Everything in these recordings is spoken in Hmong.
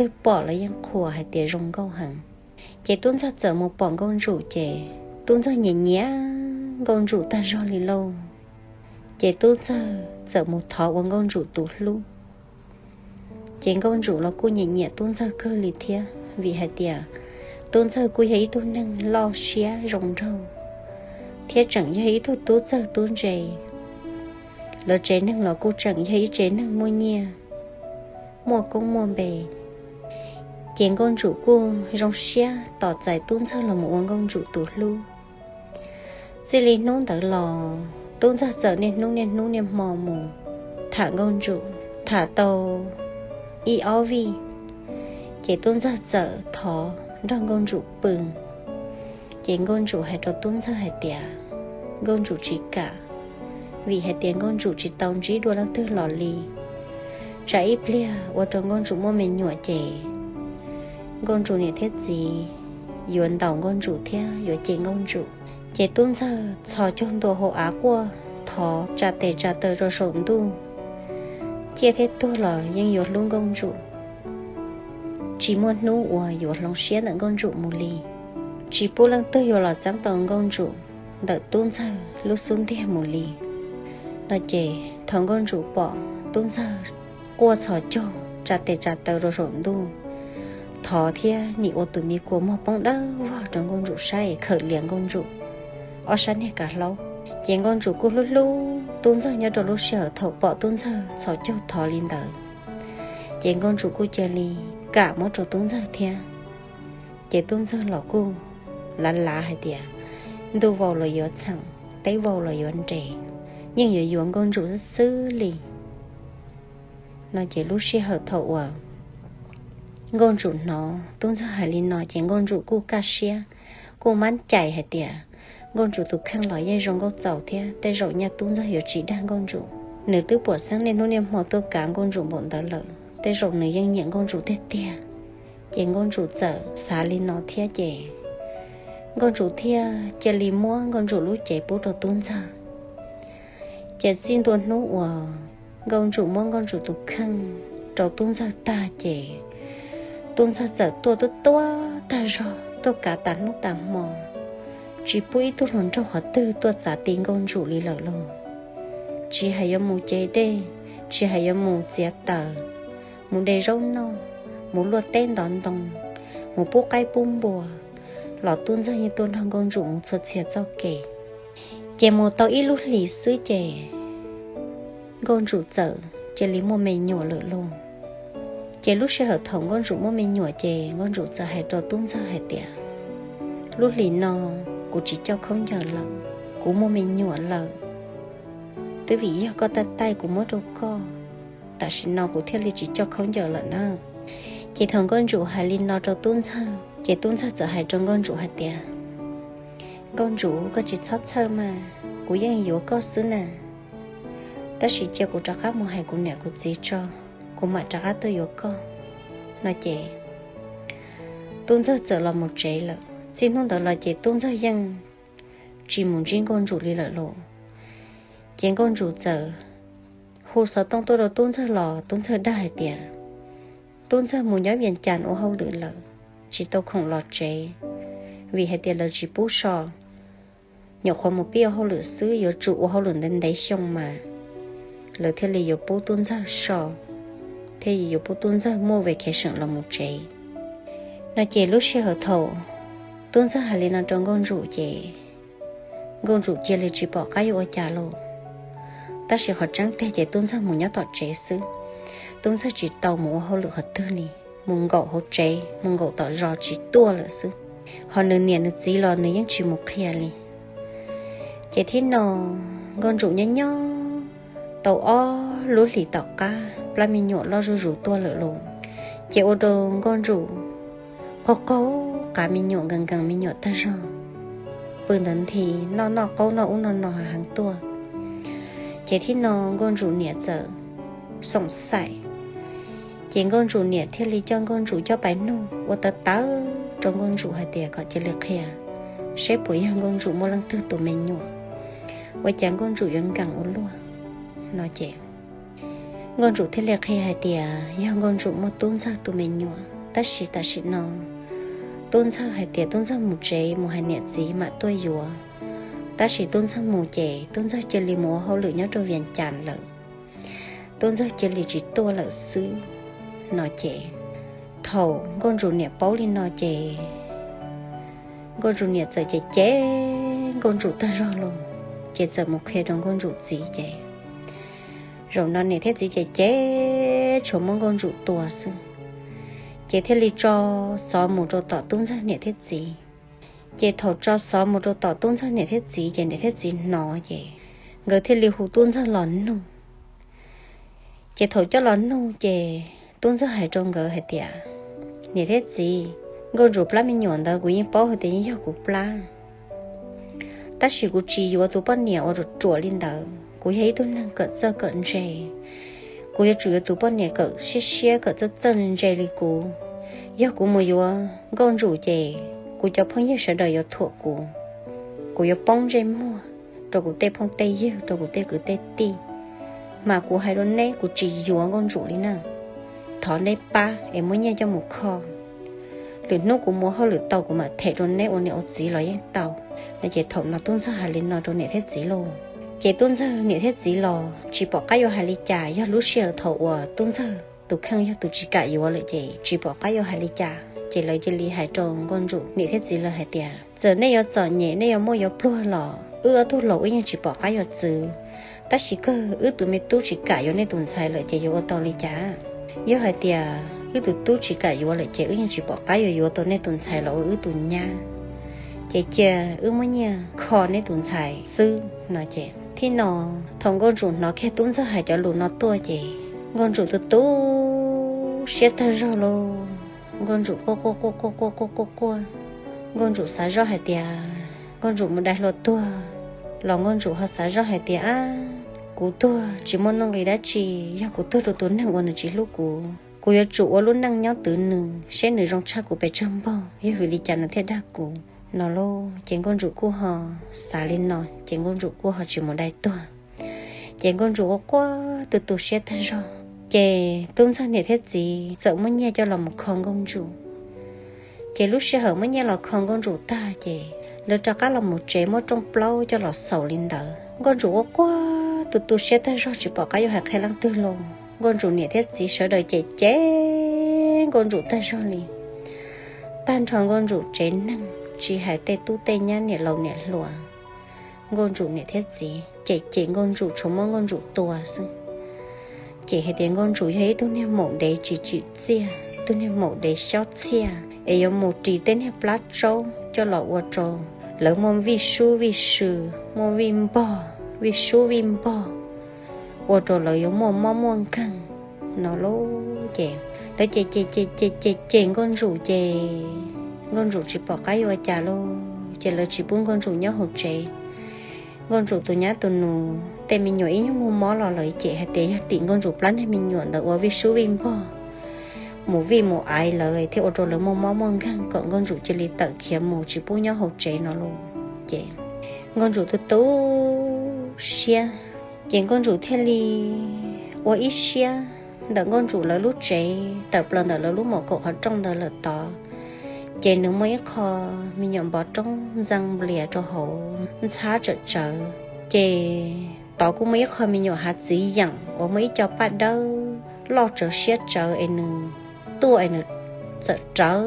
twg pom los yeej qhuas hais tias zoo nkauj heev. Ces tub ntxawg txawm mus pom Nkauj Ntsum ces tub ntxawg nyiam nyiam Nkauj Ntsum tag zog li lauj. Ces tub ntxawg txawm mus thov ua Nkauj Ntsum tus hlub. Ces Nkauj Ntsum los kuj nyiam nyiam tub ntxawg kawg li thiab, vim hais tias tub ntxawg kuj yog ib tug neeg loj siab zoo nraug, thiab tseem yog ib tug tub txawg tub ntse. Lawv tsev neeg los kuj tseem yog ib tsev neeg muaj nyiaj, muaj koob muaj npe. Ces Nkauj Ntsum kuj zoo siab tos txais tub ntxawg los mus ua Nkauj Ntsum tus hlub. Txij li hnub ntawd los tub ntxawg txawm niaj hnub niaj hnub niaj hmo mus tham Nkauj Ntsum, tham tau ib ob vij, ces tub ntxawg txawm thov nrog Nkauj Ntsum pw. Ces Nkauj Ntsum hais rau tub ntxawg hais tias Nkauj Ntsum tsis kam, vim hais tias Nkauj Ntsum tsis tau ntsib dua leej twg los li. Tsam ib pliag ua rau Nkauj Ntsum muaj me nyuam ces Nkauj Ntsum niam thiab txiv yuav ntaus Nkauj Ntsum thiab yuav cem Nkauj Ntsum. Ces tub ntxawg txhos caug ntua hauv av quaj thov tsa tes tsa taw rau saum ntuj, ciaj thiab tuag los yeej yuav hlub Nkauj Ntsum, tsis muaj hnub uas yuav hloov siab ntawm Nkauj Ntsum mus li, tsis pub leej twg yuav los txeeb tau Nkauj Ntsum ntawm tub ntxawg lub xub ntiag mus li. No ces thaum Nkauj Ntsum pom tub ntxawg quaj txhos caug tsa tes tsa taw rau saum ntuj, thov thiab nim ua tus me kua muag poob dawb vog rau Nkauj Ntsum saib es khawm lias Nkauj Ntsum ob sab niag kav hlaub. Ces Nkauj Ntsum kuj hlub hlub tub ntxawg nyob rau lub sij hawm thaum pom tub ntxawg txhos caug thov li ntawd. Ces Nkauj Ntsum kuj cia li kam muab rau tub ntxawg thiab. Ces tub ntxawg los kuj lav lav hais tias ntuj vau los yuav txheem, teb vau los yuav nres, yeej yuav yuav Nkauj Ntsum xwb xwb li. No ces lub sij hawm thaum uas Nkauj Ntsum hnov tub ntxawg hais li no ces Nkauj Ntsum kuj kaj siab, kuj mab cais hais tias Nkauj Ntsum tus kheej los yeej zoo nkauj txaus thiab, tej zaum nyaj tub ntxawg yuav tsis dag Nkauj Ntsum. Nws twb puam xeeb niaj hnub niaj hmo tuaj kav Nkauj Ntsum npaum ntawd lawm, tej zaum nws yeej nyiam Nkauj Ntsum tiag tiag. Ces Nkauj Ntsum txawm xav li no thiab ces Nkauj Ntsum thiaj cia li muab Nkauj Ntsum lub cev pub rau tub ntxawg. Ces txij ntua hnub uas Nkauj Ntsum muab Nkauj Ntsum tus kheej rau tub ntxawg tag ces tub ntxawg txawm tuaj tuaj tuaj tag zog tuaj kav tas hnub tas hmo, tsis pub ib tug hluas nraug qhov twg tuaj txav ti Nkauj Ntsum li lawm lauj. Tsis hais yuav mus ce dej, tsis hais yuav mus txiav taws, mus de zaub noj, mus luaj teb ntov ntoo, mus pub qaib pub npua, los tub ntxawg yeej tuaj nrog Nkauj Ntsum mus txhua txhia txoj kev. Ces mus tau ib lub hlis xwb ces Nkauj Ntsum txawm cia li muaj me nyuam lawm lauj. Ces lub sij hawm thaum Nkauj Ntsum muaj me nyuam ces Nkauj Ntsum txawm hais rau tub ntxawg hais tias, lub hlis no kuv tsis coj khaub ncaws lawm, kuv muaj me nyuam lawm. Twb vim yog koj taij taij kuv muab rau koj, tam sim no kuv thiaj li tsis coj khaub ncaws lawm na. Ces thaum Nkauj Ntsum hais li no rau tub ntxawg ces tub ntxawg txawm hais rau Nkauj Ntsum hais tias, Nkauj Ntsum, koj tsis txhob txhawj mas, kuv yeej yuav koj xwb na. Tab sis cia kuv rov qab mus hais kuv niam kuv txiv tso, kuv mam rov qab tuaj yuav koj. No ces tub ntxawg txawm los mus tsev lawm. Txij hnub ntawd los ces tub ntxawg yeej tsis mus ntsib Nkauj Ntsum li lawm lauj. Ces Nkauj Ntsum txawm hu xov tooj tuaj rau tub ntxawg los tub ntxawg dag hais tias tub ntxawg mus nyob Vias Cas ua hauj lwm lawm, tsis tau khoom los tsev, vim hais tias lawv tsis pub so. Nyuam qhuav mus pib ua hauj lwm xwb, yuav tsum ua hauj lwm ntev ntev xyoo mas lawv thiaj li yuav pub tub ntxawg so, thiaj yuav pub tub ntxawg muaj vacation los mus tsev. No ces lub sij hawm thaum tub ntxawg hais li no rau Nkauj Ntsum ces Nkauj Ntsum cia li tsis pom qab yuav ua cas lauj. Tab sis qhov tseeb tiag ces tub ntxawg mus nyob tom tsev xwb, tub ntxawg tsis tau mus ua hauj lwm qhov twg li, mus nkaum hauv tsev mus nkaum tom zos tsis tuaj lawm xwb. Ho nws niam nws txiv los nws yeej tsis mus qhia li. Ces thib no Nkauj Ntsum nyob nyob tau ob lub hlis tom qab plab me nyuam loj zuj zus tuaj lawm lauj. Ces ua rau Nkauj Ntsum qaug qaug qav me nyuam nkees nkees me nyuam tag zog, pw ntawd nthi noj noj qaub noj ub noj no heev tuaj. Ces thib no Nkauj Ntsum niam txawm xoom xaim, ces Nkauj Ntsum niam thiaj li coj Nkauj Ntsum coj pais nug ua tawv tawv rau Nkauj Ntsum hais tias kom cia li qhia seb puas yog Nkauj Ntsum muaj leej twg tus me nyuam, ua cas Nkauj Ntsum yuav nkees ua luaj no ces Nkauj Ntsum thiaj li qhia hais tias yog Nkauj Ntsum muaj Tub Ntxawg tus me nyuam, tab sis tam sim no Tub Ntxawg hais tias Tub Ntxawg mus tsev mus hais niam txiv mam tuaj yuav. Tab sis Tub Ntxawg mus ces Tub Ntxawg cia li mus ua hauj lwm nyob rau Vias Cas lawm, Tub Ntxawg cia li tsis tuaj lawm xwb no ces thaum Nkauj Ntsum niam paub li no ces Nkauj Ntsum niam txawm cem cem Nkauj Ntsum tag zog los, ces txawm mus qhia rau Nkauj Ntsum txiv ces zaum no niam thiab txiv ces ces tshuav muab Nkauj Ntsum tua xwb, ces thiaj li tso xov mus rau tom Tub Ntxawg niam thiab txiv. Ces thaum tso xov mus rau tom Tub Ntxawg niam thiab txiv ces niam thiab txiv hnov ces nkawd thiaj li hu Tub Ntxawg los nug. Ces thaum coj los nug ces Tub Ntxawg hais rau nkawd hais tias, niam thiab txiv, Nkauj Ntsum plab me nyuam ntawd kuv yeej paub hais tias yeej yog kuv plab, tab sis kuv tsis yuav tus poj niam uas ruam ruam li ntawd. Kuv yog ib tug neeg kawm txawj kawm ntse, kuv yuav tsum yuav tus poj niam kawm siab siab kawm txawj txawj ntse li kuv. Yog kuv mus yuav Nkauj Ntsum ces kuv cov phooj ywg sawv daws yuav thuam kuv, kuv yuav poob ntsej muag rau kuv tej phooj tej ywg, rau kuv tej kwv tej tij. Mas kuv hais rau neb, kuv tsis yuav Nkauj Ntsum li na. Thov neb pab es muab nyiaj coj mus kho, lwm hnub kuv mus hauj lwm tau kuv mam them rau neb ua niam ua txiv los yeej tau. No ces thaum no Tub Ntxawg hais li no rau niam thiab txiv lauj, ces Tub Ntxawg niam thiab txiv los tsis pom qab yuav hais li cas. Yog lub sij hawm thaum uas Tub Ntxawg tus kheej yog tus tsis kam yuav lawm ces tsis pom qab yuav hais li cas, ces lawv cia li hais rau Nkauj Ntsum niam thiab txiv lawv hais tias, txawm nej yuav txom nyem, nej yuav muaj yuav pluag los wb ob tug laus wb yeej tsis pom qab yuav txwv. Tab sis kawg wb tus me tub tsis kam yuav nej tus ntxhais lawm ces yuav ua tau li cas? Yog hais tias wb tus tub tsis kam yuav lawm ces wb yeej tsis pom qab yuav yuav tau nej tus ntxhais los ua wb tus nyab. Ces cia wb muab nyiaj kho nej tus ntxhais xwb no ces. Thib no, thaum Nkauj Ntsum hnov kiag Tub Ntxawg hais cov lus no tuaj ces Nkauj Ntsum tu tu siab tag zog lauj. Nkauj Ntsum quaj quaj quaj quaj quaj quaj quaj quaj. Nkauj Ntsum xav zoj hais tias Nkauj Ntsum mus dai hlua tuag los Nkauj Ntsum ho xav zoj hais tias, ab, kuv tuag tsis muaj nuj nqis dab tsi, yog kuv tuag rau tus neeg uas nws tsis hlub kuv, kuv yuav tsum ua lub neej nyob twv nws seb nws zoo tshaj kuv pes tsawg npaug, yog vim li cas nws thiaj dag kuv no lauj. Ces Nkauj Ntsum kuj ho xav li no ces Nkauj Ntsum kuj ho tsis mus dai tuag. Ces Nkauj Ntsum quaj quaj tu tu siab tag zog. Ces Tub Ntxawg niam thiab txiv txawm muab nyiaj coj los mus kho Nkauj Ntsum. Ces lub sij hawm muab nyiaj los kho Nkauj Ntsum tag ces lawv rov qab los mus tsev muab rooj plaub coj los xaus li ntawd. Nkauj Ntsum quaj quaj tu tu siab tag zog tsis pom qab yuav hais qhia leej twg los Nkauj Ntsum niam thiab txiv sawv daws cem cem Nkauj Ntsum tag zog li. Tag nrho Nkauj Ntsum tsev neeg tsis hais tej tub tej nyab niam laus niam hluas, Nkauj Ntsum niam thiab txiv cem cem Nkauj Ntsum tshuav muab Nkauj Ntsum tua xwb. Ces hais tias Nkauj Ntsum yog ib tug niag maum dev tsis tsim txiaj, tug niag maum dev xyob txhiaj es yuav mus ris tej niag plab tsaub coj los ua rau lawv muaj vij sub vij sw, muaj vij npog, vij sub vij npog, ua rau lawv yuav muaj mob muaj nkeeg no lauj. Ces lawv cem cem cem cem cem Nkauj Ntsum ces Nkauj Ntsum tsis pom qab yuav ua cas lauj, ces lawv tsis pub Nkauj Ntsum nyob hauv tsev. Nkauj Ntsum tus nyab tus nus tej me nyuam ib nyuag muaj mob los lawv cem hais tias yog tim Nkauj Ntsum plab niag me nyuam ntawd ua vij sub vij npog mus vij mus aiv lawv thiaj ua rau lawv muaj mob muaj nkeeg kom Nkauj Ntsum cia li tawm khiav mus tsis pub nyob hauv tsev no lauj. Ces Nkauj Ntsum tu tu siab, ces Nkauj Ntsum thiaj li ua ib siab ntawm Nkauj Ntsum lawv lub tsev tawm plaws ntawm lawv lub maum kaum qhov rooj ntawd lawm tod. Ces nws muaj ib qho me nyuam npov roob ntxeev nplias rau hauv ntxhab tsawm tsawv. Ces tod kuj muaj ib qho me nyuam hav txiv yeem uas muaj ib co paj dawb loj tsawv siab tsawv es nws tuaj es nws txawm rawv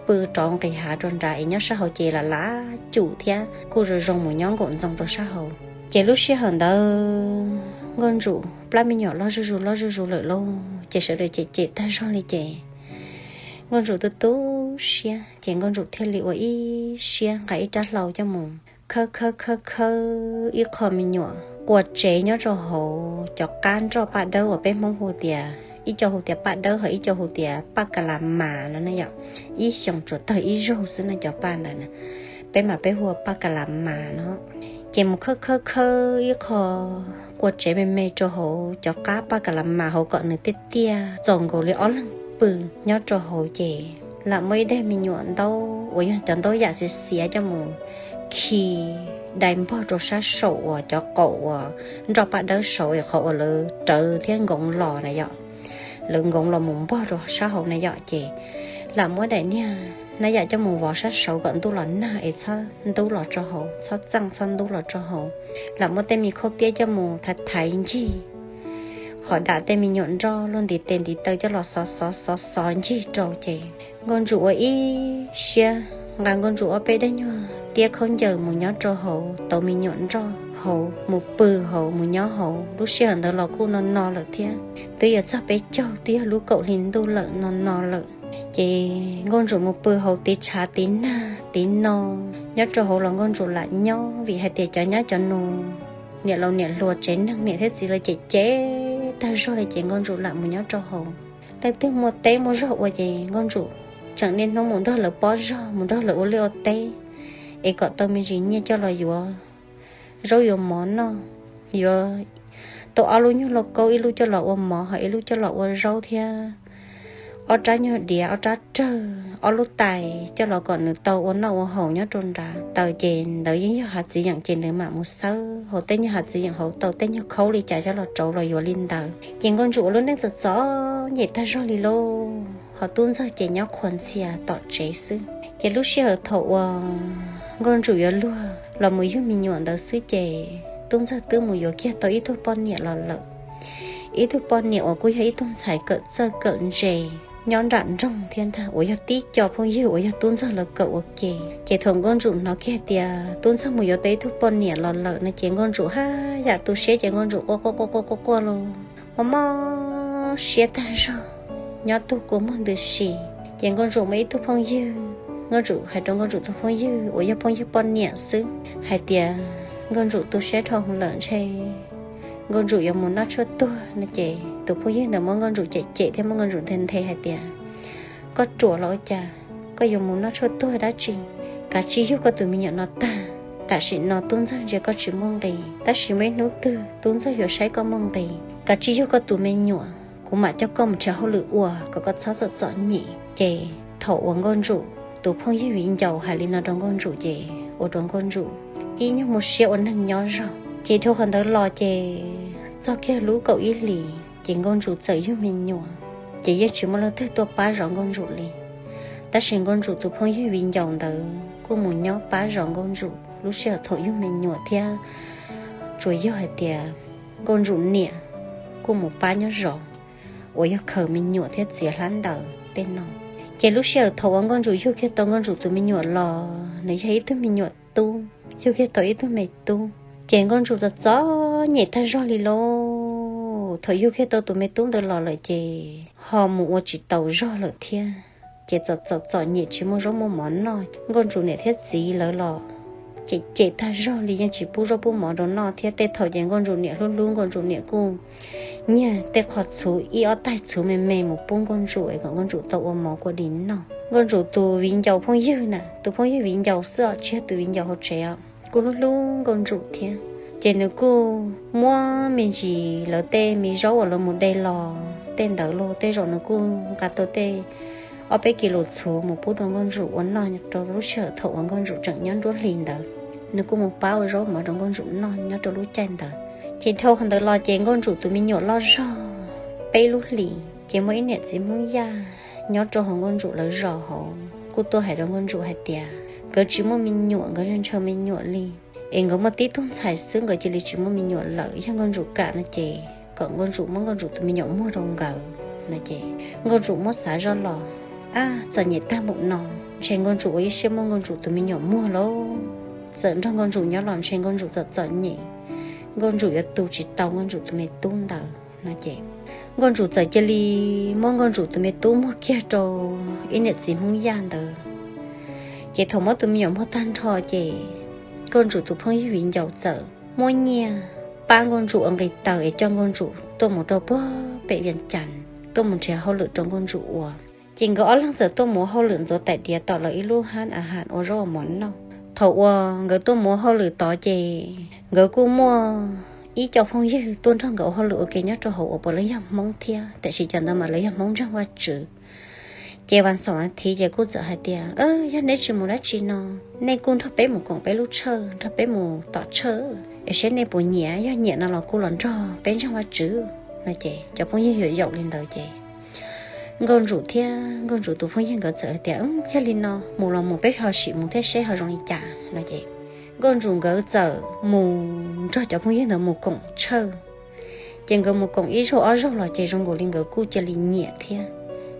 pw rov nqis hav rau nrad es nyob sab hauv ces lam lav cum thiab kuj zoo zoo mus nyob nkaum ntxoo rau sab hauv. Ces lub sij hawm ntawd Nkauj Ntsum plab me nyuam loj zuj zus loj zuj zus lawm lauj, ces sawv daws cem cem tag zog li ces Nkauj Ntsum tu tu siab, ces Nkauj Ntsum thiaj li ua ib siab nqa ib rab hlau coj mus khawb khawb khawb khawb ib qho me nyuam quas tsev nyob rau hauv cov qab nroj paj dawb uas peb Hmoob hu tias, ib co hu tias paj dawb ho ib co hu tias paj ka la mas no na yom. Ib xyoos tsuas tawg ib zaug xwb no cov paj ntawd na, peb mas peb hu ua paj ka la mas no. Ces mus khawb khawb khawb ib qho quas tsev me me rau hauv cov qab paj ka la mas hauv kom nws tiaj tiaj txaus nkaus li ob leeg pw nyob rau hauv ces lam muaj ib daim me nyuam ntaub uas yog cov ntaub yam xiav xiav coj mus khi dai npog rau sab saum uas cov qaum uas nroj paj dawb saud es qhov uas lawv rawv thiab nkoov los na yom. Lawv nkoov los mus npog rau sab hauv na yom, ces lam muab daim niag hnab yam coj mus vov sab saud kom ntub los nag es txhob ntub los rau hauv, txhob txeej txhob ntub los rau hauv. Lam muab tej me khauj tiab coj mus thaiv thaiv ncig qhov dam tej me nyuam nroj luaj ntiv tes ntiv taw coj los xov xov xov xov ncig rau ces Nkauj Ntsum ua ib siab nqa Nkauj Ntsum ob peb dab nyuag tiab khaub ncaws mus nyob rau hauv tauv me nyuam nroj hauv, mus pw hauv, mus nyob hauv. Lub sij hawm ntawd los kuj no no lawm thiab, twb yuav txog peb caug, twb yog lub kaum hli ntuj lawm, no no lawm. Ces Nkauj Ntsum mus pw hauv tiv tshav tiv nag tiv no nyob rau hauv los Nkauj Ntsum lam nyob, vim hais tias cov nyab cov nus, niam laus niam hluas, tsev neeg niam thiab txiv lawv cem cem tag zog li ces Nkauj Ntsum lam mus nyob rau hauv. Leej twg muaj teb muaj zog ua ces Nkauj Ntsum tseem niaj hnub mus nrog lawv pob zog, mus nrog lawv ua liaj ua teb es kom tau me ntsis nyiaj coj los yuav zaub yuav mov noj. Yuav tau ob lub nyuag lauj kaub, ib lub coj los ua mov, ho ib lub coj los ua zaub thiab ob rab nyuag diav, ob rab rawg, ob lub tais coj los kom nws tau ua noj ua haus nyob rau nrad. Taws ces ntawd yeej yog hav txiv yeem ces nws mam mus xawb hauv tej nyuag hav txiv yeem hauv tau tej nyuag khaub li cas coj los rauv los yuav li ntawd. Ces Nkauj Ntsum ua lub neej txom txom nyem tag zog li lauj, ho tub ntxawg ces nyob qhuas ntxhias tom tsev xwb. Ces lub sij hawm thaum uas Nkauj Ntsum yuav luag los mus yug me nyuam ntawd xwb ces tub ntxawg twb mus yuav kiag tau ib tug poj niam los lawm. Ib tug poj niam uas kuj yog ib tug ntxhais kawm txawj kawm ntse nyob nram nroog thiab ntag, uas yog tib co phooj ywg uas yog tub ntxawg lawv kawm ua ke. Ces thaum Nkauj Ntsum hnov kiag tias tub ntxawg mus yuav tau ib tug poj niam los lawm no ces Nkauj Ntsum haj yam tu siab ces Nkauj Ntsum quaj quaj quaj quaj quaj los mob mob siab tag zog, nyob tug kua muag ntws si. Ces Nkauj Ntsum muaj ib tug phooj ywg, Nkauj Ntsum hais rau Nkauj Ntsum tus phooj ywg uas yog phooj ywg poj niam xwb hais tias Nkauj Ntsum tu siab dhau lawm ntshe Nkauj Ntsum yuav mus noj tshuaj tuag no ces tus phooj ywg ntawd muab Nkauj Ntsum cem cem thiab muab Nkauj Ntsum nthe nthe hais tias koj ruam los ua cas, koj yuav mus noj tshuaj tuag dab tsi? Kav tsij yug koj tus me nyuam no tag, tam sim no tub ntxawg ntsia koj tsis muaj nqis, tab sis muaj ib hnub twg tub ntxawg yuav saib koj muaj nqis. Kav tsij yug koj tus me nyuam, kuv mam coj koj mus nrhiav hauj lwm ua kom koj txhob txom txom nyem. Ces thaum uas Nkauj Ntsum tus phooj ywg viv ncaus hais li no rau Nkauj Ntsum ces ua rau Nkauj Ntsum ib nyuag mus siab ua neeg nyob zog. Ces dhau qhov ntawd los ces txog kiag lub kaum ib hlis ces Nkauj Ntsum txawm yug me nyuam, ces yeej tsis muaj leej twg tuaj pab zov Nkauj Ntsum li. Tab sis Nkauj Ntsum tus phooj ywg viv ncaus ntawd kuj mus nyob pab zov Nkauj Ntsum lub sij hawm thaum yug me nyuam thiab tsuas yog hais tias Nkauj Ntsum niam kuj mus pab nyob zov uas yog khaws me nyuam thiab txiav hlab ntaws tej no. Ces lub sij hawm thaum uas Nkauj Ntsum yug kiag tau Nkauj Ntsum tus me nyuam los nws yog ib tug me nyuam tub, yug kiag tau ib tug me tub. Ces Nkauj Ntsum txom txom nyem tag zog li lauj, thaum yug kiag tau tus me tub ntawd los lawm ces ho mus ua tsis taus zog lawm thiab. Ces txom txom txom nyem tsis muaj zaub muaj mov noj, Nkauj Ntsum niam thiab txiv lawv los cem cem tag zog li yeej tsis pub zaub pub mov rau noj thiab. Tej thaum ces Nkauj Ntsum niam hlub hlub Nkauj Ntsum niam kuj nyiag tej qho txhuv ib ob taig txhuv me me mus pub Nkauj Ntsum es kom Nkauj Ntsum tau ua mov kua dis noj. Nkauj Ntsum tus viv ncaus phooj ywg na, tus phooj ywg viv ncaus xwb os, tsis yog tus viv ncaus hauv tsev os, kuj hlub hlub Nkauj Ntsum thiab. Ces nws kuj muab me ntsis lawv tej me zaub uas lawv mus de los tej ntawd los tej zaum nws kuj nqa tau tej ob peb kis lus txhuv mus pub rau Nkauj Ntsum ua noj rau lub sij hawm thaum uas Nkauj Ntsum tseem nyob nruab hlis ntawd. Nws kuj mus pab ua zaub mov rau Nkauj Ntsum noj nyob rau lub caij ntawd. Ces dhau qhov ntawd los ces Nkauj Ntsum tus me nyuam loj zog peb lub hlis ces muaj ib niam txiv Hmoob Yaj nyob rau hauv Nkauj Ntsum lawv zos hauv kuj tuaj hais rau Nkauj Ntsum hais tias nkawd tsis muaj me nyuam, nkawd ntshaw me nyuam li, es nkawd muaj tib tug ntxhais xwb nkawd cia li tsis muaj me nyuam lawm. Yog Nkauj Ntsum kam no ces kom Nkauj Ntsum muab Nkauj Ntsum tus me nyuam muag rau nkawd no ces Nkauj Ntsum muab xav zoj los, ab, txom nyem tag npaum no, ntshe Nkauj Ntsum ua ib siab muab Nkauj Ntsum tus me nyuam muag lauj. Txawm nrog Nkauj Ntsum nyob los ntshe Nkauj Ntsum txom txom nyem, Nkauj Ntsum yuav tu tsis tau Nkauj Ntsum tus me tub ntawd no ces Nkauj Ntsum txawm cia li muab Nkauj Ntsum tus me tub muag kiag rau ib niam txiv Hmoob Yaj ntawd. Ces thaum muab tus me nyuam muag tag nrho ces Nkauj Ntsum tus phooj ywg viv ncaus txawm muab nyiaj pab Nkauj Ntsum ua nqi taws es coj Nkauj Ntsum tuaj mus rau puag pem Vias Cas tuaj mus nrhiav hauj lwm rau Nkauj Ntsum ua. Ces nkawd ob leeg txawm tuaj mus hauj lwm ntxuav tais diav tom lawv ib lub hab a has ua zaub ua mov noj. Thaum uas nkawd tuaj mus hauj lwm tod ces nkawd kuj muaj ib co phooj ywg tuaj nrog nkawd ua hauj lwm ua ke nyob rau hauv uas puav leej yog Hmoob thiab, tiam sis cov ntawd mas lawv yog Hmoob ntseeg Vajtswv. Ces Vas Xaum Vas Thiv ces kuj txawm hais tias, Yog neb tsis mus dab tsi no, nej kuj nrog peb mus koom peb lub tshawj, nrog peb mus tom tshawj es seb nej puas nyiam, yog nyiam no los kuj los nrog peb ntseeg Vajtswv no. Ces cov phooj ywg yuav yaum li ntawd ces Nkauj Ntsum thiab Nkauj Ntsum tus phooj ywg nkawd txawm hais tias, Yog li no mus los mus, peb ho sim mus thiab seb ho zoo li cas no. Ces Nkauj Ntsum nkawd txawm mus nrog cov phooj ywg ntawd mus koom tshawj. Ces nkawd mus koom ib zaug ob zaug los ces zoo nkaus li nkawd kuj cia li nyiam thiab,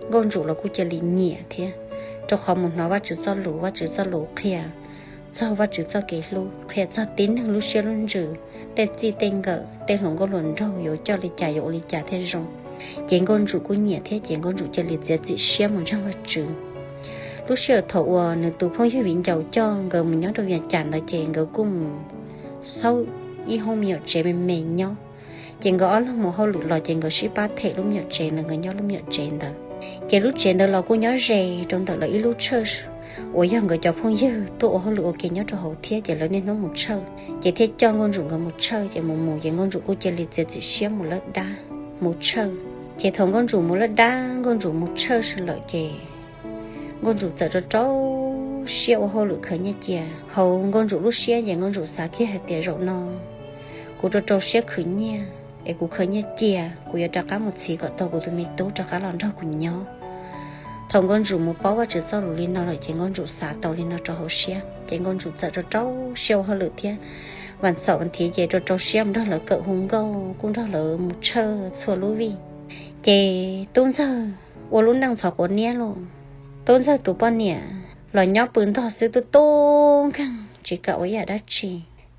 Nkauj Ntsum los kuj cia li nyiam thiab, rau qhov mus hnov Vajtswv txoj lus, Vajtswv txoj lus qhia txog Vajtswv txoj kev hlub, qhia txog tib neeg lub siab lub ntsws, tej txij tej nkawm, tej hluas nkauj hluas nraug yuav coj li cas yuav ua li cas thiaj zoo. Ces Nkauj Ntsum kuj nyiam thiab ces Nkauj Ntsum cia li txiav txim siab mus ntseeg Vajtswv. Lub sij hawm thaum uas nws tus phooj ywg viv ncaus coj nkawd mus nyob rau Vias Cas ntawd ces nkawd kuj mus xauj ib hoob me nyuam tsev me me nyob. Ces nkawd ob leeg mus hauj lwm los ces nkawd sib pab them lub me nyuam tsev ntawd, nkawd nyob lub me nyuam tsev ntawd. Ces lub tsev ntawd los kuj nyob ze rau ntawm lawv ib lub tshawj uas yog nkawd cov phooj ywg tuaj ua hauj lwm ua ke nyob rau hauv thiab, ces lawv niaj hnub mus tshawj ces thiaj coj Nkauj Ntsum nkawd mus tshawj. Ces mus mus ces Nkauj Ntsum kuj cia li txiav txim siab mus lawb dab, mus tshawj. Ces thaum Nkauj Ntsum mus lawb dab, Nkauj Ntsum mus tshawj lawm ces Nkauj Ntsum txawm rau rau siab ua hauj lwm khaws nyiaj cia. Hauv Nkauj Ntsum lub siab ces Nkauj Ntsum xav kiag hais tias, Zaum no kuv rau rau siab khwv nyiaj es kuv khaws nyiaj cia, kuv yuav rov qab mus txhiv kom tau kuv tus me tub rov qab los nrog kuv nyob. Thaum Nkauj Ntsum mus paub Vajtswv txoj lus li no lawm ces Nkauj Ntsum xav tau li no rau hauv siab ces Nkauj Ntsum txawm rau rau siab ua hauj lwm thiab. Vas Xaum Vas Thiv ces rau rau siab mus nrog lawv kawm hu nkauj, kuj nrog lawv mus tshawj txhua lub vij. Ces Tub Ntxawg ua lub neej ntxhov quav niab lauj. Tub Ntxawg tus poj niam los nyob pw ntog xwb, tub tub nkeeg tsis kam ua ib yam dab tsi.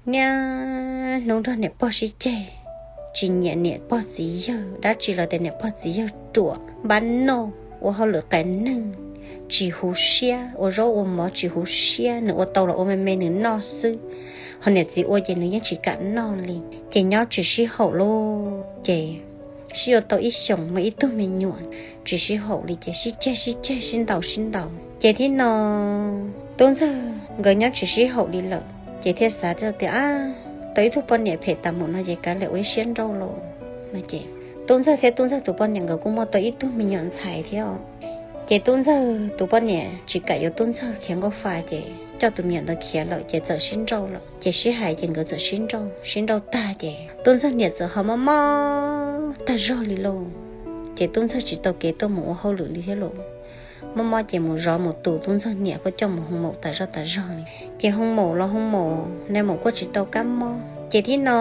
Niaj hnub nrog niam pog sib ceg, tsis nyiam niam pog txiv yawg dab tsi los tias niam pog txiv yawg ruam npab noj, ua hauj lwm qias neeg, tsis huv siab, ua zaub ua mov tsis huv siab, nws ua tau los ua me me nws noj xwb, ho niam txiv ua ces nws yeej tsis kam noj li. Ces nyob tsis sib haum lauj, ces sib yuav tau ib xyoos muaj ib tug me nyuam, tsis sib haum li ces sib ceg sib ceg sib ntaus sib ntaus. Ces thib no Tub Ntxawg nkawd nyob tsis sib haum li lawm ces thiaj xav tias, Ab, tau ib tug poj niam phem tas mus no ces kav liam ua ib siab nrauj lauj no. Ces Tub Ntxawg thiab Tub Ntxawg tus poj niam nkawd kuj muaj tau ib tug me nyuam ntxhais thiab. Ces Tub Ntxawg tus poj niam tsis kam yuav Tub Ntxawg khiav nkauj fa ces coj tus me nyuam ntawd khiav lawm ces txawm sib nrauj lawm. Ces sib hais ces nkawd txawm sib nrauj, sib nrauj tag ces Tub Ntxawg niam txawm ho mob mob tag zog li lauj. Ces Tub Ntxawg tsis tau kev tuaj mus ua hauj lwm li thiab lauj. Mob mob ces mus zov mus tus Tub Ntxawg niam kuj coj mus hoo maum tas zog tas zog li. Ces hoo maum los hoo maum, nais maum kuj tsis tau kab mob. Ces thib no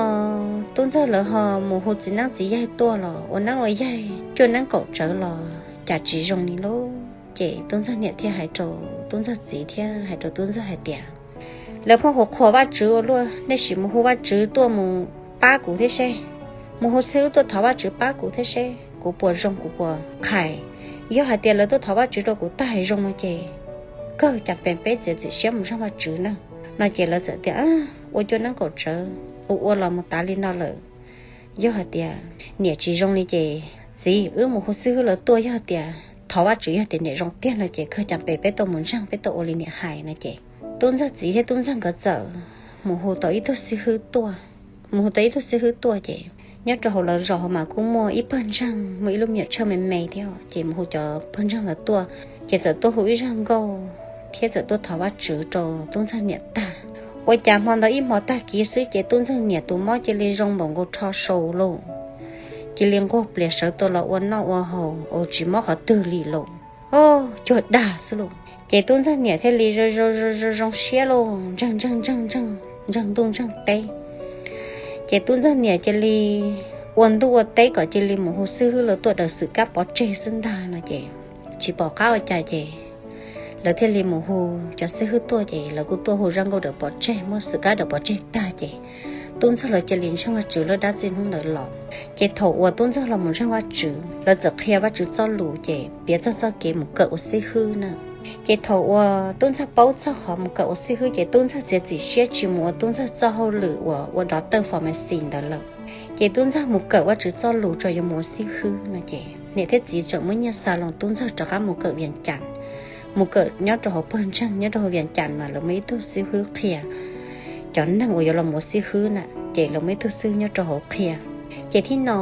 Tub Ntxawg lawv ho mus hu txiv neeb txiv yaig tuaj los ua neeb ua yaig cuaj neeb kaum tsawv los cas tsis zoo li lauj. Ces Tub Ntxawg niam thiaj hais rau Tub Ntxawg txiv thiab hais rau Tub Ntxawg hais tias, Lawv pheej hu qhuas Vajtswv ua luaj, nej sim mus hu Vajtswv tuaj mus pab kuv thiab seb. Mus hu xib hwb tuaj thov Vajtswv pab kuv thiab seb kuv puas zoo kuv puas qhais. Yog hais tias lawv tuaj thov Vajtswv rau kuv tag zoo no ces kawg cas pes peb txiav txim siab mus ntseeg Vajtswv na. No ces lawv txawm tias, Ua cuaj neeb kaum tsawv, ua ua los mus tas li no lawm. Yog hais tias niam tsis zoo li ces txiv, wb mus hu xib hwb lawv tuaj, yog tias thov Vajtswv yog tias niam zoo tiag no ces kawg cas pes peb tuaj mus ntseeg, peb tuaj ua li niam hais no ces Tub Ntxawg txiv thiab Tub Ntxawg nkawd txawm mus hu tau ib tug xib hwb tuaj. Mus hu tau ib tug xib hwb tuaj ces nyob rau hauv lawv zos hauv mas kuj muaj ib pawg ntseeg, muaj ib lub me nyuam tshawj me me thiab ces mus hu cov pawg ntseeg lawv tuaj. Ces txawm tuaj hu ib zaj nkauj thiab txawm tuaj thov Vajtswv rau Tub Ntxawg niam tag. Ua cas hmo ntawd ib hmo tag kis xwb ces Tub Ntxawg niam tus mob cia li zoo npaum nkaus rho saus lauj. Cia li nquag plias sawv tuaj los ua noj ua haus, ua tsis mob qhov twg li lauj. Cuag dag xwb lauj. Ces Tub Ntxawg niam thiaj li zoo zoo siab lauj, ntseeg ntseeg ntseeg ntseeg, ntseeg ntuj ntseeg teb. Ces Tub Ntxawg niam cia li ua ntuj ua teb kom cia li mus hu xib hwb lawv tuaj daws xwm kab pov tseg xwb ntag no ces tsis pom qab ua cas ces lawv thiaj li mus hu cov xib hwb tuaj ces lawv kuj tuaj hu zaj nkauj daws pov tseg, muab xwm kab daws pov tseg tag ces Tub Ntxawg lawv cia li ntseeg Vajtswv lawm dab txij hnub ntawd los. Ces thaum uas Tub Ntxawg los mus ntseeg Vajtswv, lawv txawm qhia Vajtswv txoj lus ces piav txog txoj kev mus kawm ua xib hwb na. Ces thaum uas Tub Ntxawg paub txog qhov mus kawm ua xib hwb ces Tub Ntxawg txiav txim siab tsis mus ua Tub Ntxawg txoj hauj lwm uas ua dov tawj fo mes xis ntawd lawm. Ces Tub Ntxawg mus kawm Vajtswv txoj lus tso yuav mus ua xib hwb no ces niam thiab txiv txawm muab nyiaj xa los Tub Ntxawg rov qab mus kawm Vias Cas. Mus kawm nyob rau hauv pawg ntseeg nyob rau hauv Vias Cas mas lawv muaj ib tug xib hwb qhia cov neeg uas yuav los mus ua xib hwb na, ces lawv muaj ib tug xib hwb nyob rau hauv qhia. Ces thib no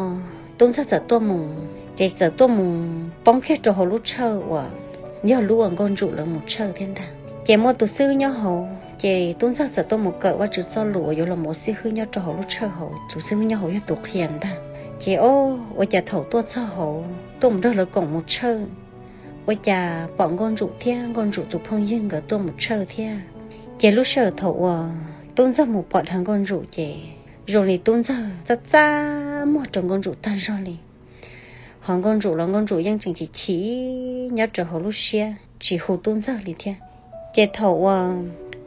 Tub Ntxawg txawm tuaj mus, ces txawm tuaj mus poob kiag rau hauv lub tshawj uas yog lub uas Nkauj Ntsum lawv mus tshawj thiab ntag. Ces muaj tus xib hwb nyob hauv, ces Tub Ntxawg txawm tuaj mus kawm Vajtswv txoj lus uas yuav los mus ua xib hwb nyob rau hauv lub tshawj hauv. Tus xib hwb nyob hauv yog tus qhia ntag. Ces o, ua cas thaum tuaj txog hauv, tuaj mus nrog lawv koom mus tshawj, ua cas pom Nkauj Ntsum thiab Nkauj Ntsum tus phooj ywg nkawd tuaj mus tshawj thiab. Ces lub sij hawm thaum uas Tub Ntxawg mus pom dhawv Nkauj Ntsum ces zoo li Tub Ntxawg txaj txaj muag rau Nkauj Ntsum tag zog li. Hos Nkauj Ntsum los Nkauj Ntsum yeej tseem chim chim nyob rau hauv lub siab tsis hu Tub Ntxawg li thiab. Ces thaum uas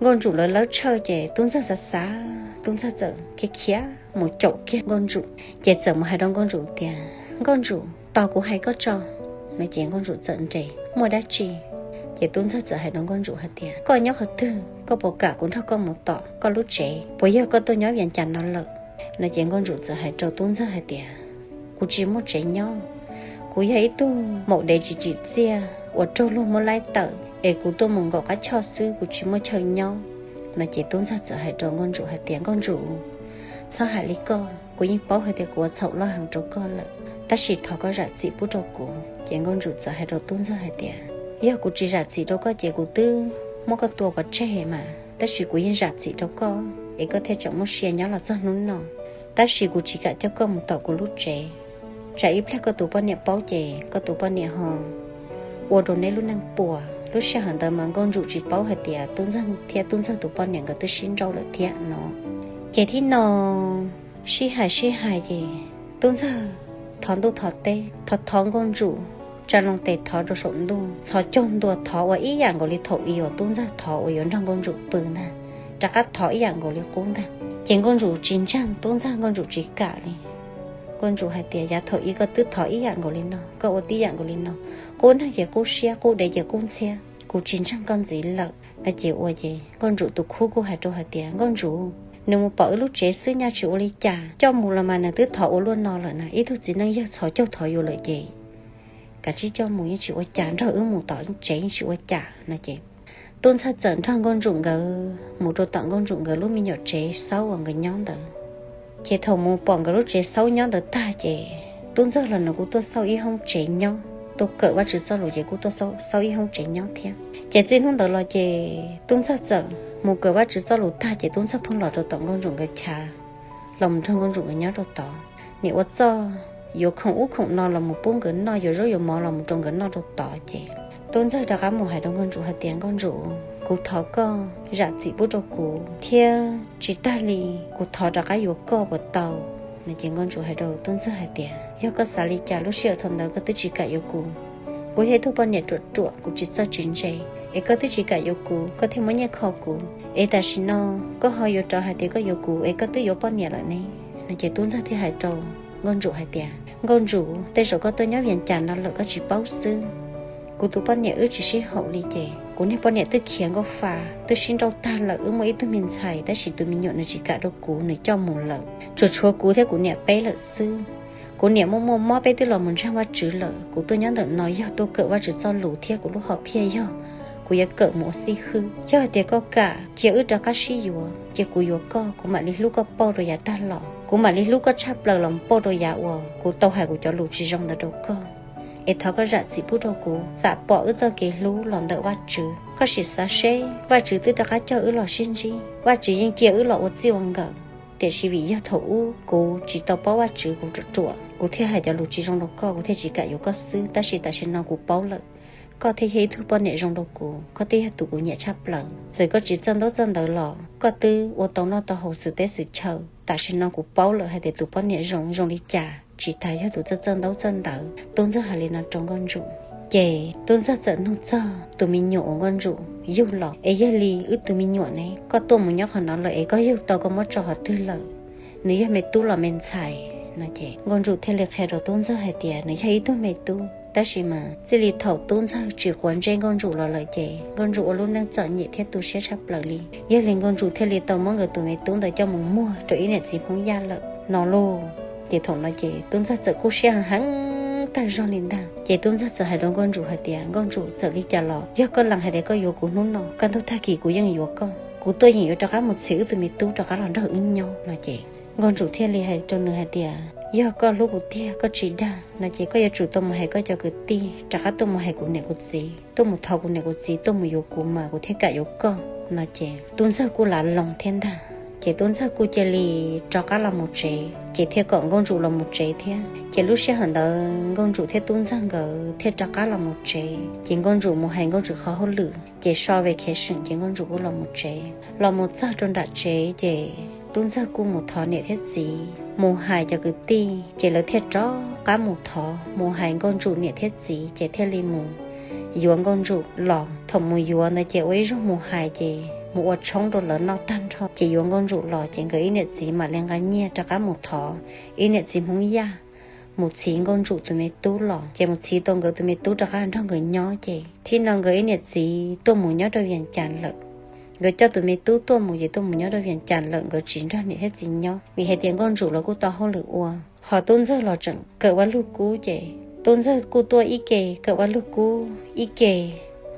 Nkauj Ntsum lawv lawb tshawj ces Tub Ntxawg xav xav, Tub Ntxawg txawm khiav khiav mus caum kiag Nkauj Ntsum, ces txawm mus hais rau Nkauj Ntsum tias, Nkauj Ntsum, tos kuv hais koj tso. No ces Nkauj Ntsum txawm nres, Muaj dab tsi? Ces Tub Ntxawg txawm hais rau Nkauj Ntsum hais tias, Koj nyob qhov twg? Koj puas kam kuv nrog koj mus tom koj lub tsev? Puas yog koj tuaj nyob Vias Cas no lawm? No ces Nkauj Ntsum txawm hais rau Tub Ntxawg hais tias, Kuv tsis muaj tsev nyob. Kuv yog ib tug maum dev tsis tsim txiaj uas raug luag muab laib tawm es kuv tuaj mus nkaum qab choj xwb, kuv tsis muaj chaw nyob. No ces Tub Ntxawg txawm hais rau Nkauj Ntsum hais tias, Nkauj Ntsum, txhob hais li koj, kuv yeej paub hais tias kuv ua txhaum loj heev rau koj lawm, tab sis thov koj zam txim pub rau kuv. Ces Nkauj Ntsum txawm hais rau Tub Ntxawg hais tias, Yog kuv tsis zam txim rau koj ces kuv twb muab koj tua pov tseg mas, tab sis kuv yeej zam txim rau koj es koj thiaj tseem muaj sia nyob los txog hnub no. Tab sis kuv tsis kam coj koj mus tom kuv lub tsev, tsam ib pliag koj tus poj niam paub ces koj tus poj niam ho ua rau neb lub neej puas. Lub sij hawm ntawd mas Nkauj Ntsum tsis paub hais tias Tub Ntxawg thiab Tub Ntxawg tus poj niam nkawd twb sib nrauj lawm thiab no. Ces thib no sib hais sib hais ces Tub Ntxawg thov ntuj thov teb, thov thov Nkauj Ntsum, tsa loo tes thov rau saum ntuj, txhos caug ntua thov ua ib yam nkaus li thaum i uas Tub Ntxawg thov uas yuav nrog Nkauj Ntsum pw ntag, rov qab thov ib yam nkaus li qub ntag. Ces Nkauj Ntsum tsis ntseeg Tub Ntxawg, Nkauj Ntsum tsis kam li. Nkauj Ntsum hais tias, Yav thaum i koj twb thov ib yam nkaus li no, koj ua tib yam nkaus li no, qub neeg ces qub siab, qub dev ces qub ntxhiab, kuv tsis ntseeg koj ntxiv lawm. No ces ua ces Nkauj Ntsum tus khub kuj hais rau hais tias, Nkauj Ntsum, nws mus pom wb lub tsev xwb nyaj tsis ua li cas, coj mus los mas nws twb thov ua luaj no lawm na, ib tug txiv neej yawg txhos caug thov yus lawm ces kav tsij coj mus yeej tsis ua cas, nrog wb mus tom tsev yeej tsis ua cas. No ces Tub Ntxawg txawm nrog Nkauj Ntsum nkawd mus rau tom Nkauj Ntsum nkawd lub me nyuam tsev xaub uas nkawd nyob ntawd. Ces thaum mus pom nkawd lub tsev xaub nyob ntawd tag ces Tub Ntxawg los nws kuj tuaj xauj ib hoob tsev nyob, tuaj kawm Vajtswv txoj lus ces kuj tuaj xauj ib hoob tsev nyob thiab. Ces txij hnub ntawd los ces Tub Ntxawg txawm mus kawm Vajtswv txoj lus tag ces Tub Ntxawg pheej los rau tom Nkauj Ntsum nkawd chav, los nrog Nkauj Ntsum nkawd nyob rau tod. Niam ua txuj, yuav khoom ub khoom no los mus pub nkawd noj, yuav zaub yuav mov los mus rau nkawd noj rau tod. Ces Tub Ntxawg rov qab mus hais rau Nkauj Ntsum hais tias, Nkauj Ntsum, kuv thov koj zam txim pub rau kuv thiab tsis tag li, kuv thov rov qab yuav koj puas tau? No ces Nkauj Ntsum hais rau Tub Ntxawg hais tias, Yog koj xav li cas, lub sij hawm thaum ntawd koj twb tsis kam yuav kuv. Kuv yog ib tug poj niam ruam ruam, kuv tsis txawj tsis ntse, es koj twb tsis kam yuav kuv, koj thiaj muab nyiaj kho kuv. Es tam sim no koj ho yuav rov hais tias koj yuav kuv es koj twb yuav poj niam lawm ne? No ces Tub Ntxawg thiaj hais rau Nkauj Ntsum hais tias, Nkauj Ntsum, tej zaum koj tuaj nyob Vias Cas no lawm koj tsis paub xwb. Kuv tus poj niam wb tsis sib haum li ces kuv niag poj niam twb khiav nkauj fa, twb sib nrauj tag lawm, wb muaj ib tug me ntxhais tab sis tus me nyuam nws tsis kam rau kuv, nws coj mus lawm, tsuas tshuav kuv thiab kuv niam peb lawm xwb. Kuv niam muaj muaj mob, peb twb los mus ntseeg Vajtswv lawm. Kuv tuaj nyob ntawm no yog tuaj kawm Vajtswv txoj lus thiab kuv lub hom phiaj yog kuv yuav kawm mus ua xib hwb. Yog hais tias koj kam cia wb rov qab sib yuav ces kuv yuav koj, kuv mam li hlub koj pauj rau yav tag los, kuv mam li hlub koj tshaj plaws los pauj rau yav uas kuv tau hais kuv cov lus tsis zoo ntawd rau koj. Es thov koj zam txim pub rau kuv, xam pom wb txoj kev hlub los ntawm Vajtswv. Koj sim xav seb, Vajtswv twb rov qab coj wb los sib ntsib, Vajtswv yeej cia wb los ua txij ua nkawm. Tiam sis vim yog thaum ub kuv tsis tau paub Vajtswv, kuv ruam ruam, kuv thiaj hais cov lus tsis zoo rau koj, kuv thiaj tsis kam yuav koj xwb. Tab sis tam sim no kuv paub lawm, koj thiaj yog ib tug poj niam zoo rau kuv, koj thiaj yog tus kuv nyiam tshaj plaws. Txawm koj tsis txawj ntaub txawj ntawv los koj twb ua tau noj tau haus xwm teb xwm chaw. Tam sim no kuv paub lawm hais tias tus poj niam zoo zoo li cas, tsis tas yog tus txawj txawj ntaub txawj ntawv. Tub Ntxawg hais li no rau Nkauj Ntsum, ces Tub Ntxawg txawm nug txog tus me nyuam uas Nkauj Ntsum yug los, Es yog li wb tus me nyuam ne, koj tuaj mus nyob qhov no lawm es koj yug tau koj muab tso qhov twg lawm? Nws yog me tub los me ntxhais? No ces Nkauj Ntsum thiaj li qhia rau Tub Ntxawg hais tias nws yog ib tug me tub, tab sis mas txij li thaum Tub Ntxawg tsis quav ntsej Nkauj Ntsum los lawm ces Nkauj Ntsum ua lub neej txom nyem thiab tu siab tshaj plaws li. Yog li Nkauj Ntsum thiaj li tau muab nkawd tus me tub ntawd coj mus muag rau ib niam txiv Hmoob Yaj lawm no lauj. Ces thaum no ces Tub Ntxawg txawm kub siab heev heev tag zog li ntag. Ces Tub Ntxawg txawm hais rau Nkauj Ntsum hais tias, Nkauj Ntsum, txawm li cas los yog koj lees hais tias koj yuav kuv hnub no, kaj ntug tag kis kuv yeej yuav koj. Kuv tuaj yeem yuav rov qab mus txhim wb tus me tub rov qab los nrog wb nyob no ces Nkauj Ntsum thiaj li hais rau nws hais tias, yog koj hlub kuv tiag koj tsis dag no ces koj yuav tsum tau mus hais koj cov kwv tij rov qab tuaj mus hais kuv niam kuv txiv, tuaj mus thov kuv niam kuv txiv tuaj mus yuav kuv mas kuv thiaj kam yuav koj no ces Tub Ntxawg kuj lav loos thiab ntag. Ces Tub Ntxawg kuj cia li rov qab los mus tsev ces thiaj kom Nkauj Ntsum los mus tsev thiab. Ces lub sij hawm ntawd Nkauj Ntsum thiab Tub Ntxawg nkawd thiaj rov qab los mus tsev ces Nkauj Ntsum mus hais Nkauj Ntsum qhov hauj lwm ces so vacation ces Nkauj Ntsum kuj los mus tsev. Los mus txog rau nram tsev ces Tub Ntxawg kuj mus thov niam thiab txiv, mus hais cov kwv tij ces lawv thiaj rov qab mus thov, mus hais Nkauj Ntsum niam thiab txiv ces thiaj li mus yuav Nkauj Ntsum los. Thaum mus yuav ntawd ces ua ib zaug mus hais ces mus ua tshoob rau lawv noj tag nrho ces yuav Nkauj Ntsum los ces nkawd ib niam txiv mam li nqa nyiaj rov qab mus thov ib niam txiv Hmoob Yaj mus txhiv Nkauj Ntsum tus me tub los. Ces mus txhiv tau nkawd tus me tub rov qab nrog nkawd nyob ces thiab no nkawd ib niam txiv tuaj mus nyob rau Vias Cas lawm. Nkawd coj tus me tub tuaj mus ces tuaj mus nyob rau Vias Cas lawm, nkawd tsis nrog niam thiab txiv nyob vim hais tias Nkauj Ntsum los kuj tau hauj lwm ua. Ho Tub Ntxawg los tseem kawm Vaj Lug Kub ces Tub Ntxawg kuj tuaj ib ke kawm Vaj Lug Kub ib ke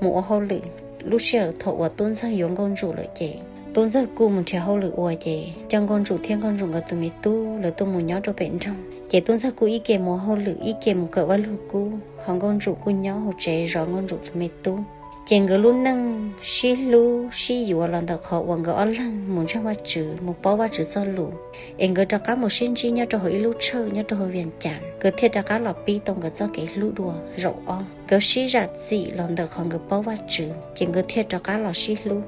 mus ua hauj lwm. Lub sij hawm thaum uas Tub Ntxawg yuav Nkauj Ntsum lawm ces Tub Ntxawg kuj mus nrhiav hauj lwm ua ces coj Nkauj Ntsum thiab Nkauj Ntsum nkawd tus me tub lawv tuaj mus nyob rau pem nroog. Ces Tub Ntxawg kuj ib ke mus ua hauj lwm ib ke mus kawm Vaj Lug Kub, ho Nkauj Ntsum kuj nyob hauv tsev zov Nkauj Ntsum tus me tub. Ces nkawd lub neej sib hlub sib yuav los ntawm qhov uas nkawd ob leeg mus ntseeg Vajtswv mus paub Vajtswv txoj lus, es nkawd rov qab mus sib ntsib nyob rau hauv ib lub tshawj nyob rau hauv Vias Cas, nkawd thiaj rov qab los pib tau nkawd txoj kev hlub dua zaum ob. Nkawd sib zam txim los ntawm qhov nkawd paub Vajtswv ces nkawd thiaj rov qab los sib hlub.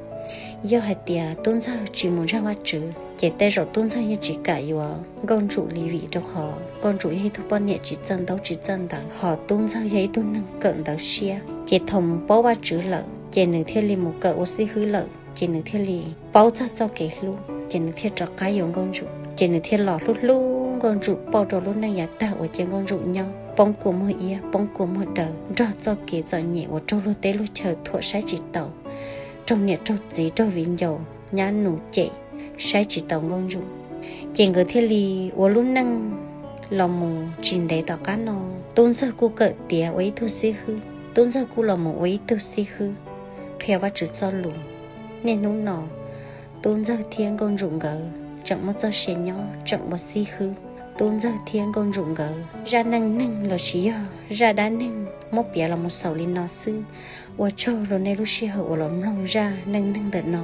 Yog hais tias Tub Ntxawg tsis mus ntseeg Vajtswv ces tej zaum Tub Ntxawg yeej tsis kam yuav Nkauj Ntsum li vim rau qhov Nkauj Ntsum yog ib tug poj niam tsis txawj ntaub tsis txawj ntawv, ho Tub Ntxawg yog ib tug neeg kawm ntawv siab. Ces thaum mus paub Vajtswv lawm ces nws thiaj li mus kawm ua xib hwb lawm ces nws thiaj li paub txog txoj kev hlub ces nws thiaj rov qab yuav Nkauj Ntsum ces nws thiaj los hlub hlub Nkauj Ntsum pauj rau lub neej yav tag uas cia Nkauj Ntsum nyob poob kua muag iab poob kua muag daw nrog txoj kev txom nyem uas raug luag teb luag chaw thuam saib tsis taus, raug niam raug txiv raug viv ncaus nyab nus cem saib tsis taus Nkauj Ntsum. Ces nkawd thiaj li ua lub neej los mus tsis ntev tom qab no, Tub Ntxawg kuj kawm tiav ua ib tug xib hwb, Tub Ntxawg kuj los mus ua ib tug xib hwb qhia Vajtswv txoj lus. Niaj hnub no Tub Ntxawg thiab Nkauj Ntsum nkawd tseem muaj txoj sia nyob tseem ua xib hwb. Tub Ntxawg thiab Nkauj Ntsum nkawd zaj neej neeg los sis yog zaj dab neeg muab piav los mus xaus li no xwb. Ua tsaug rau nej lub sij hawm uas los mloog zaj neej neeg ntawm no.